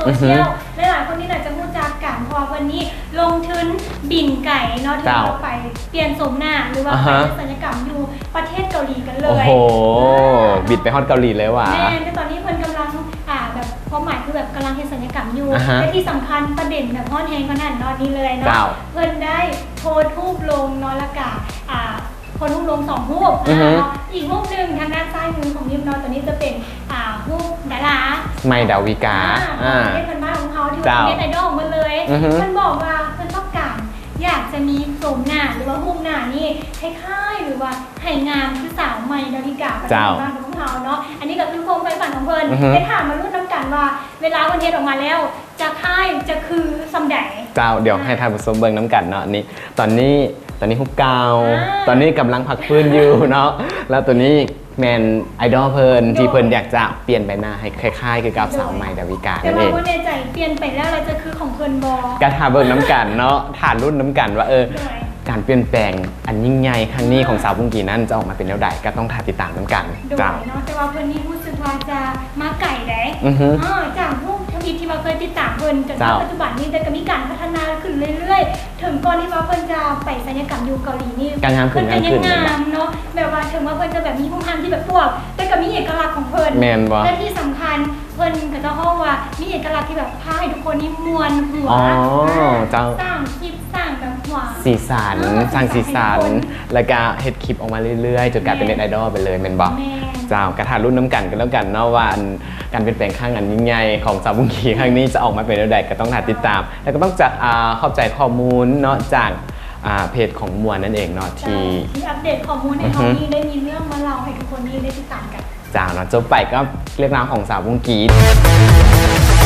ອືຮຶ ທ່ຽວ ຫຼາຍໆຄົນນີ້ໜ້າຈະຮູ້ຈັກກັນ ເພາະວ່າເພິ່ນນີ້ລົງທຶນບິນໄກເນາະ ເຈົ້າ ເຖິງວ່າໄປປ່ຽນໂສມໜ້າ ຫຼືວ່າ ອ່າ ໄປ ຮະ ເຮັດສັນຍະກຳຢູ່ປະເທດເກົາຫຼີກັນເລີຍ ໂອ້ໂຫ ອ່າ ບິນໄປຮອດເກົາຫຼີເລີຍຫວາ? ແມ່ນ ແຕ່ຕອນນີ້ເພິ່ນກຳລັງ ອ່າ ແບບ ຄວາມໝາຍຄືແບບກຳລັງເຮັດສັນຍະກຳຢູ່ ອ່າຮະ ແຕ່ທີ່ສຳຄັນປະເດັນແບບຮ້ອນແຮງກວ່ານັ້ນເນາະ ນີ້ເລີຍເນາະ ເຈົ້າ ເພິ່ນໄດ້ໂພສຮູບລົງເນາະ ແລ້ວກະ ອ່າ ໂພສຮູບລົງສອງຮູບ ອືຮຶ ອ່າ ເນາະ ອີກຮູບໜຶ່ງທາງດ້ານຊ້າຍມືຂອງຍິບເນາະ ຕົວນີ້ຈະເປັນ ອ່າ ຮູບດາລາ ໃໝ່ ດາວິກາ ອ່າ ອ່າ ຂອງປະເທດເພື່ອນບ້ານຂອງເຮົາ ຖືວ່າ ເຈົ້າ ເປັນເນັດໄອດອລຂອງເພິ່ນເລີຍ ອືຮຶ ເພິ່ນບອກວ່າເພິ່ນຕ້ອງການ ຢາກຈະມີໂສມໜ້າ ຫຼືວ່າຮູບໜ້ານີ້ຄ້າຍໆ ຫຼືວ່າໃຫ້ງາມຄືສາວໃໝ່ ດາວິກາ ປະເທດ ເຈົ້າ ເພື່ອນບ້ານຂອງເຮົາເນາະ ອັນນີ້ກໍຄືຄວາມໃຝ່ຝັນຂອງເພິ່ນ ອືຮຶ ແຕ່ຖ້າມາລຸ້ນນຳກັນວ່າ ເວລາເພິ່ນເຮັດອອກມາແລ້ວ ຈະຄ້າຍຈະຄືສ່ຳໃດ? ເຈົ້າ ດຽວໃຫ້ທ່ານຜູ້ຊົມເບິ່ງນຳກັນເນາະ ນີ້ ຕອນນີ້ ຕອນນີ້ຮູບເກົ່າ ອ່າ ຕອນນີ້ກຳລັງພັກຟື້ນຢູ່ເນາະ ແລ້ວຕົວນີ້ແມ່ນໄອດອລເພິ່ນ ໂດຍ ທີ່ເພິ່ນຢາກຈະປ່ຽນໃບໜ້າໃຫ້ຄ້າຍໆ ຄືກັບ ໂດຍ ສາວໃໝ່ ດາວິກາ ແຕ່ ນັ້ນເອງ ວ່າບໍ່ແນ່ໃຈປ່ຽນໄປແລ້ວ ແລ້ວຈະຄືຂອງເພິ່ນບໍ່? ກໍຖ້າເບິ່ງນຳກັນເນາະ ຖ້າລຸ້ນນຳກັນວ່າ ເອີ ໂດຍ ການປ່ຽນແປງອັນຍິ່ງໃຫຍ່ຄັ້ງນີ້ ອ່າ ຂອງສາວບຸ້ງກີ້ນັ້ນຈະອອກມາເປັນແນວໃດ ກໍຕ້ອງຖ້າຕິດຕາມນຳກັນ ໂດຍ ເຈົ້າ ເນາະ ແຕ່ວ່າເພິ່ນນີ້ຮູ້ສຶກວ່າຈະມາໄກໃດ ອືຮຶ ເອີ ຈາກຮູບທະວິດທີ່ວ່າເຄີຍຕິດຕາມເພິ່ນ ຈົນເຖິງ ເຈົ້າ ປັດຈຸບັນນີ້ ແຕ່ກໍມີການພັດທະນາຂຶ້ນເລື້ອຍໆ ເຖິງກ່ອນທີ່ວ່າເພິ່ນຈະໄປສັນຍະກຳຢູ່ເກົາຫຼີນີ້ ກໍງາມຂຶ້ນ ເພິ່ນກໍຍັງງາມເນາະ ງາມຂຶ້ນ ແບບວ່າເຖິງວ່າເພິ່ນຈະແບບມີຮູບຮ່າງທີ່ແບບອວບ ແຕ່ກໍມີເອກະລັກຂອງເພິ່ນ ແມ່ນບໍ່? ແລະທີ່ສຳຄັນ ເພິ່ນກໍຈະຮ້ອງວ່າມີເອກະລັກທີ່ແບບພາໃຫ້ທຸກຄົນນີ້ມ່ວນຫົວ ອໍ ອ່າ ເຈົ້າ ສ້າງຄລິບ ສ້າງແບບຫົວ ສີສັນ ເອີ ສ້າງສີສັນ ສີສັນໃຫ້ທຸກຄົນ ແລ້ວກໍເຮັດຄລິບອອກມາເລື້ອຍໆ ຈົນກາຍເປັນ ແມ່ນ ເນັດໄອດອລໄປເລີຍ ແມ່ນບໍ່? ແມ່ນ ເຈົ້າ ກໍຖ້າລຸ້ນນຳກັນກໍແລ້ວກັນເນາະ ວ່າອັນ ການປ່ຽນແປງຄັ້ງອັນຍິ່ງໃຫຍ່ຂອງສາວບຸ້ງກີ້ຄັ້ງນີ້ຈະອອກມາເປັນແນວໃດ ກໍຕ້ອງຖ້າຕິດຕາມ ແລ້ວກໍຕ້ອງຈາກ ອ່າ ຂອບໃຈຂໍ້ມູນເນາະ ຈາກ ອ່າ ເພຈຂອງມ່ວນນັ້ນເອງເນາະ ເຈົ້າ ທີ່ ທີ່ອັບເດດຂໍ້ມູນໃຫ້ເຮົາ ອືຮຶ ນີ້ໄດ້ມີເລື່ອງມາເລົ່າໃຫ້ທຸກຄົນນີ້ໄດ້ຕິດຕາມກັນ ເຈົ້າເນາະ ຈົບໄປກັບເລື່ອງລາວຂອງສາວບຸ້ງກີ້.